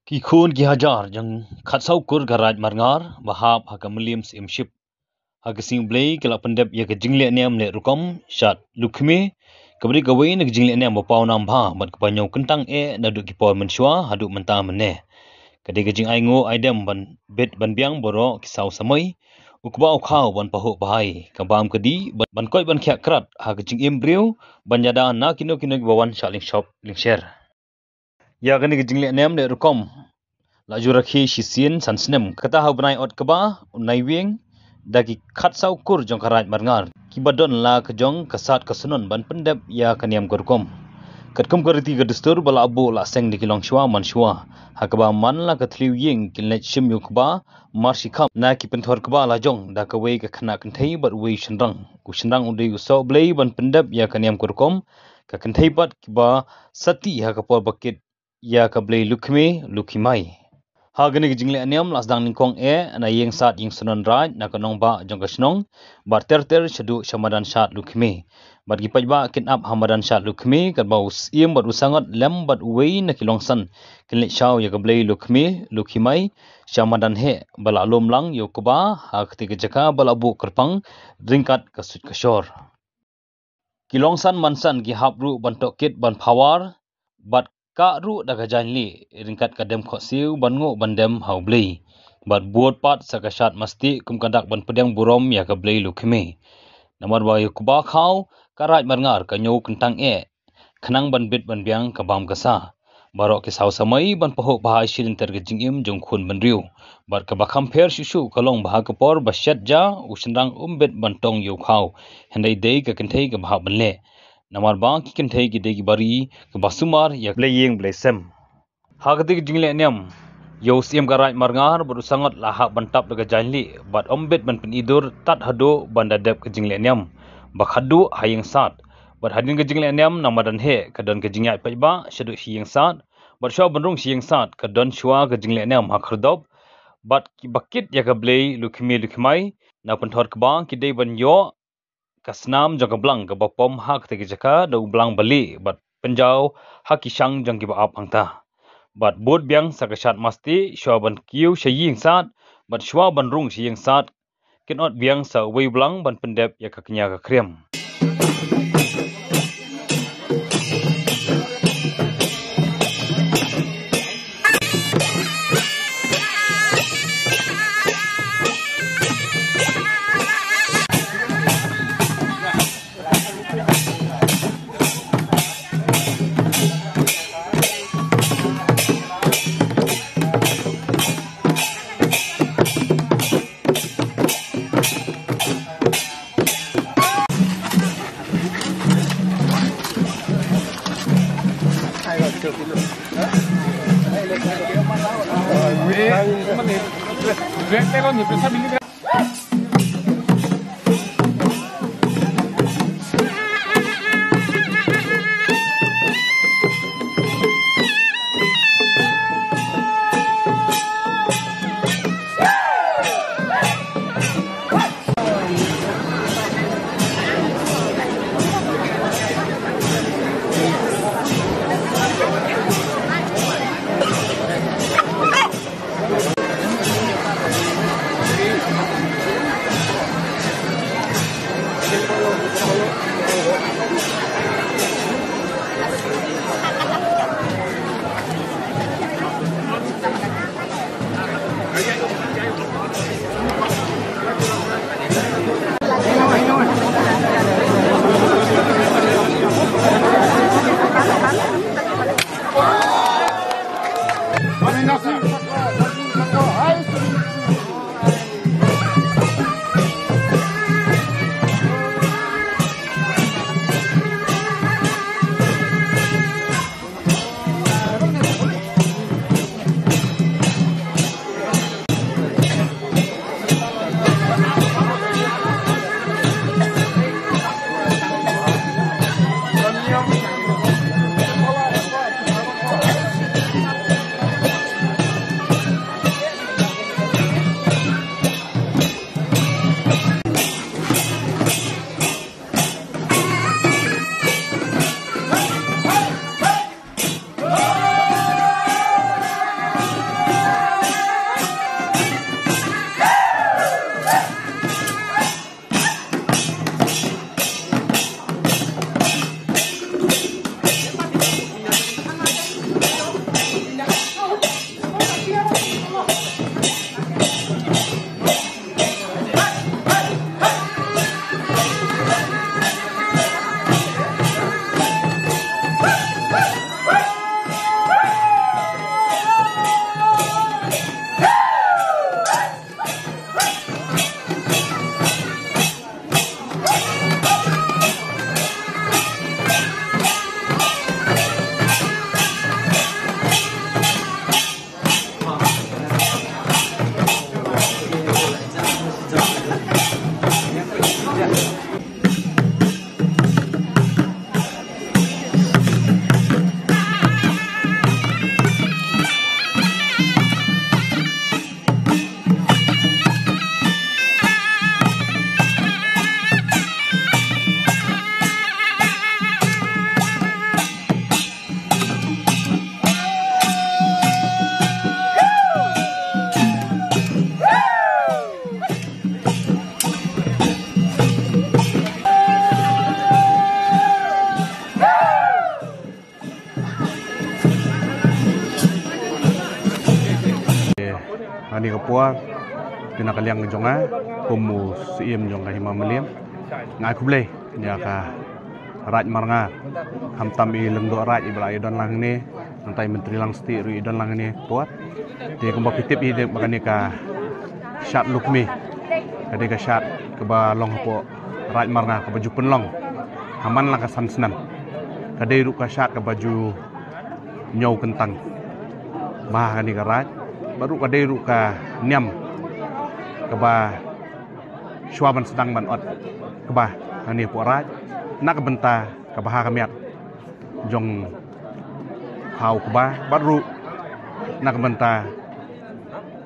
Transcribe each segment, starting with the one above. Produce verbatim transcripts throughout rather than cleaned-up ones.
Ki khun ki hajar jong khatsaw kur ka Raid Marngar ba hap ha ka Mylliem Syiemship ha ka Sngi U Blei ki la pyndep ïa ka jingleh niam leh rukom shad Lukhmi, kaba dei kawei na ka jingleh niam ba paw nam bha bad kaba ñiew kyntang eh naduh ki por mynshuwa haduh mynta mynne. Ka dei ka jingainguh aidem ban bit ban biang baroh ki saw samoi, u kba u khaw ban pahuh pahai, ka bam ka dih ban, ban koit ban khiah krat ha ka jingim briew, ban ïada na kino kino kiba wan shah lyngshop lyngsher. Ïa kane ka jingleh niam leh rukom la ju rakhe shisien san snem, kata ha u bnai October, u Naiwieng, da ki khatsaw kur jong ka Raid Marngar kiba don la ka jong ka sad ka shnong ban pyndep ïa ka niam ka rukom. Katkum ka riti ka dustur ba la buh la seng da ki longshuwa manshuwa, ha kaba man la ka thliew ïing kin leit shim ïa u kba marshi kham na ki pynthor kba la jong da kawei ka khynnah kynthei bad uwei u shynrang. U shynrang u dei u soh blei ban pyndep ïa ka niam ka rukom, ka kynthei pat kiba sati ha ka por ba kit ïa ka blei Lukhmi Lukhimai. Ha kane ka jingleh niam la sdang nyngkong eh na ïing sad ïing shnong raid na ka nongbah jong ka shnong, bad ter ter shaduh sha madan shad Lukhmi. Bad ki paidbah kin ap ha madan shad Lukhmi, katba u syiem bad u sangot lem bad uwei na ki longsan kin leit shaw ïa ka blei Lukhmi Lukhimai sha madan heh, ba la lum lang ïa u kba ha kata ka jaka ba la buh kyrpang ryngkat ka suit ka shor. Ki longsan mansan ki hap ruh ban tohkit ban phawar bad kah ruh da ka jaiñlih ryngkat ka dem khohsiew ban nguh ban dem ha u blei, bad bud pat sa ka shad mastih kum ka dak ban pdiang burom ïa ka blei Lukhmi. Namar ba ïa u kba khaw ka Raid Marngar ka ñiew kyntang eh, khnang ban bit ban biang ka bam ka sa. Baroh ki saw samoi ban pahuh pahai shi lynter ka jingim jong khun bynriew. Bad kaba kham pher shuh shuh ka long ba ha ka por ba shet ja u shynrang um bit ban tong ïa u khaw, hynrei dei ka kynthei kaba hap ban leh. Namar ba ki kynthei ki dei kiba ri, kiba sumar ïa ka blei ïing blei sem. Ha kata ka jingleh niam, ïa u syiem ka Raid Marngar bad u sangot la hap ban tap da ka jaiñlih bad um bit ban pyni dur tad haduh ban da dep ka jingleh niam. Ba khadduh ha ïing sad. Bad hadien ka jingleh niam na madan heh ka don ka jingïaid paidbah shaduh shi ïing sad. Bad shuwa ban rung shi ïing sad ka don shuwa ka jingleh niam ha khyrdop. Bad kiba kit ïa ka blei Lukhmi Lukhimai na pynthor kba ki dei ban ïoh ka snam jong ka blang kaba pom ha kata ka jaka da u blang bali bad pynjaw ha ki shang jong kiba ap hangta. Bad bud biang sa ka shad mastih shuwa ban kiew sha ïing sad, bad shuwa ban rung sha ïing sad kin ot biang sa uwei u blang ban pyndep ïa ka kñia ka khriam. Kane ka por, te na ka liang ka jong nga, kum u Syiem jong ka Hima Mylliem, nga ai khublei ïa ka Raid Marngar, khamtam i Lyngdoh Raid iba la ïadon lang hangne, nangta i Myntri Langstieh ruh i don lang hangne por. Te kumba phi tip hi ba kane ka Shad Lakshmi ka dei ka shad kaba long hapoh Raid Marngar kaba ju pynlong ha man la ka san snem. Ka dei ruh ka shad kaba ju ñiew kyntang bha ha kane ka raid, bad ruh ka dei ruh ka niam kaba shuwa ban sdang ban ot kba ha kane hapoh raid, na ka bynta ka bha ka miat jong pha u kba, bad ruh na ka bynta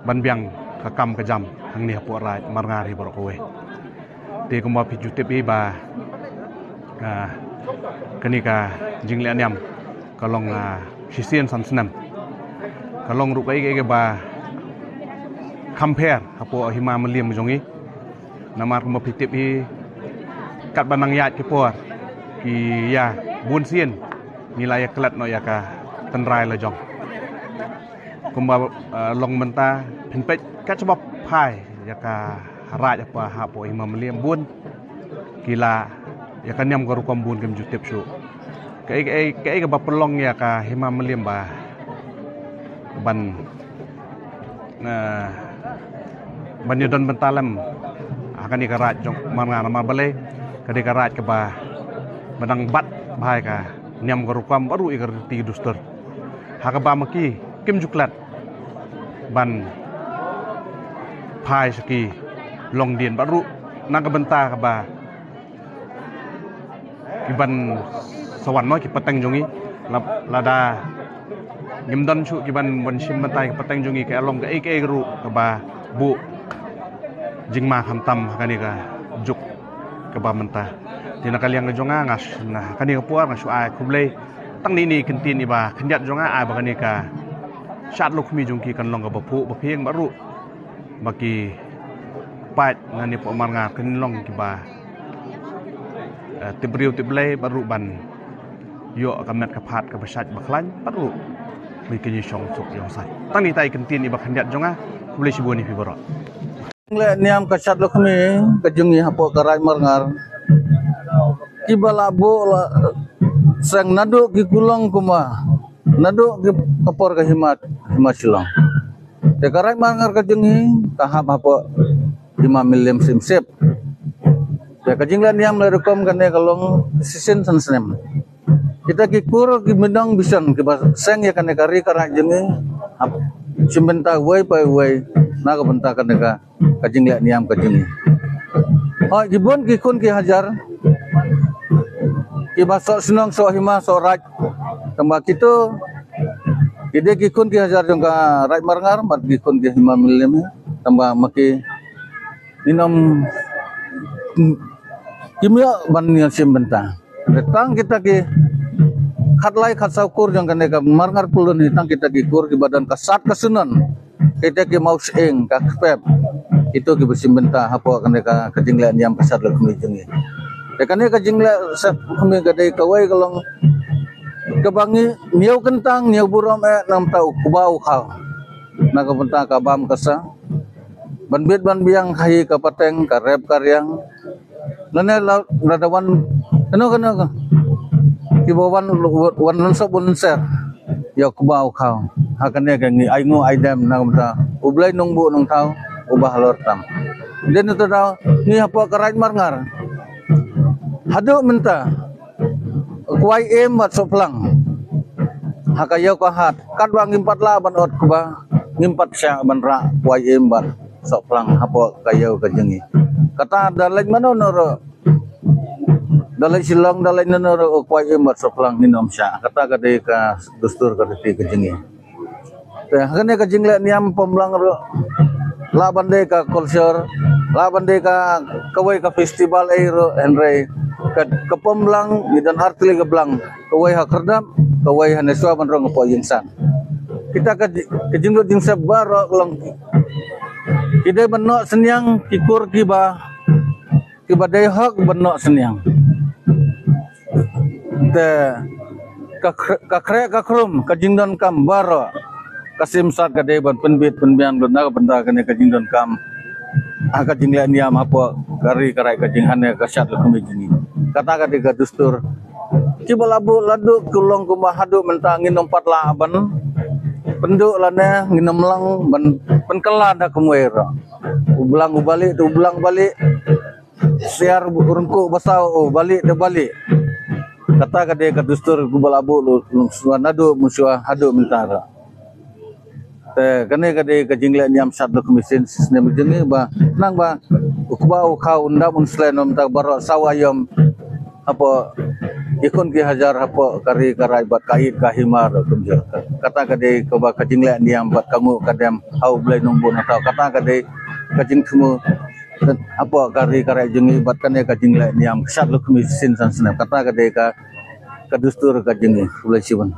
ban biang ka kam ka jam hangne hapoh Raid Marngar hi baroh kawei. Te kumba phi ju tip hi ba, ah, kane ka jingleh niam ka long, ah, shisien san snem. Ka long ruh kaei kaei kaba kham pher hapoh Hima Mylliem jong ngi. Namar kumba phi tip hi, katba nang ïaid ki por ki ïa, bun sien ngi la ïa klet noh ïa ka tynrai la jong. Kumba, eh, long mynta phin peit kat shaba phai ïa ka raid hapoh, hapoh Hima Mylliem, bun ki la, ïa ka niam ka rukom bun kim ju tip shuh. Kaei kaei kaei kaba pynlong ïa ka Hima Mylliem ba ban, eh, ban ïadon bynta lem ha kane ka raid jong Marngar, namar balei ka dei ka raid kaba, ba dang bat bha ïa ka niam ka rukom bad ruh ïa ka riti dustur. Ha kaba ma ki kim ju klet ban phai sha ki longdien bad ruh na ka bynta kaba ki ban sa wan noh ki pateng jong ngi, la, lada ngim don shuh ki ban, ban shim bynta ki pateng jong ngi, ka long kaei kaei ruh kaba buh jingma khamtam ha kane ka juk kaba mynta. Te na ka liang ka jong nga, nga sh-, na kane ka por nga shu ai khublei tang ine i kyntien iba khyndiat jong nga, ai ba kane ka Shad Lakshmi jong ki kan long kaba phuh ba phieng bad ruh ba ki paid na ne hapoh Marngar kin long kiba, eh, tip briew tip Blei bad ruh ban ïoh ka met ka phad kaba shait ba khlaiñ bad ruh ba kin ïashong suk ïashong sai. Tang ine i kyntien iba khyndiat jong nga, khublei shibun ïa phi baroh. Leh niam ka Shad Lakshmi ka jong ngi hapoh ka Raid Marngar, kiba la buh la seng naduh ki kulong kumba, naduh ki por ka Hima, Hima Shillong. Te ka Raid Marngar ka jong ngi ka hap hapoh Hima Mylliem Syiemship. Te ka jingleh niam leh rukom kane ka long shisien san snem. Kita ki kur ki mynnong bishar kiba seng ïa kane ka ri ka raid jong ngi, hap shim bynta uwei pa uwei na ka bynta kane ka, ka jingleh niam ka jong ngi. Hooid, ki bun ki khun ki hajar kiba soh shnong, soh hima, soh raid, tangba kito ki dei ki khun ki hajar jong ka Raid Marngar bad ki khun ki Hima Mylliem, tangba ma ki ngin ym, kim ïoh ban ïa shim bynta. Tang kita ki khatlai khatsaw kur jong kane ka Marngar Pyllun hi, tang kita ki kur kiba don ka sat ka shnong, kita ki mawshyieng, ka kpep, kito kiba shim bynta hapoh kane ka, ka jingleh niam ka Shad Lakshmi jong ngi. Te kane ka jingleh Shad Lakshmi ka dei kawei ka long kaba ngi ñiew kyntang, ñiew burom eh na ka bynta u kba u khaw, na ka bynta ka bam ka sa, ban bit ban biang ha hi ka pateng, ka rep ka riang. Lane la, lada wan kano kano ka, kiba wan, wan lynsop wan lynser ïa u kba u khaw, ha kane ka ngi ai nguh ai dem na ka bynta U Blei Nongbuh Nongthaw uba halor tam. Dei na kata daw ngi hapoh ka Raid Marngar haduh mynta kwai im bad sohphlang ha ka ïew ka hat, katba ngim pat lah ban ot kba, ngim pat shah ban rah kwai im bad sohphlang hapoh ka ïew ka jong ngi. Kata da leit mano no ruh, da leit Shillong, da leit mano ruh, kwai im bad sohphlang ngin ym shah. Kata ka dei ka dustur ka riti ka jong ngi. Te ha kane ka jingleh niam pynblang ruh, lah ban dei ka culture, lah ban dei ka kawei ka festival ei ruh, hynrei ka, ka pynblang ngi don artylli ka blang, kawei ha khyrdop, kawei ha ne shuwa ban rung hapoh ïing san. Kita ka ji-, ka jingduk jingsep baroh ka long ki dei ban noh synñiang, ki kur kiba, kiba dei hok ban noh synñiang. Te ka kre-, ka khreh ka khrum ka jingdonkam baroh Ka sim sat ka dei ban pynbit pynbiang lut na ka bynta kane ka jingdonkam ha ka jingleh niam hapoh ka ri ka raij ka jingïaid ka shad lukmi jong ngi. Kata ka dei ka dustur. Kiba la buh la duh ki long kumba haduh mynta ngin ym pat lah ban pynduh lane ngin ym lah ban pynkylla da kumwei ruh. U blang u balieh te u blang balieh, siar u ryngkuh basaw u balieh te balieh. Kata ka dei ka dustur kiba la buh lut, lut shuwa naduh mynshuwa haduh mynta ruh. Te kane ka dei ka jingleh niam shad lukmi shisien shisnem jong ngi ba nang ba u kba u khaw u ndam un slem, ym ta baroh saw aïom hapoh ki khun ki hajar hapoh ka ri ka raij bad ka ïit ka hima ruh kumjuh. Kata ka dei kaba ka jingleh niam bad ka nguh ka dem ha U Blei Nongbun Hataw. Kata ka dei ka jingthmu hapoh ka ri ka raij jong ngi bad kane ka jingleh niam shad lukmi shisien san snem. Kata ka dei ka, ka dustur ka jong ngi. Khublei shibun.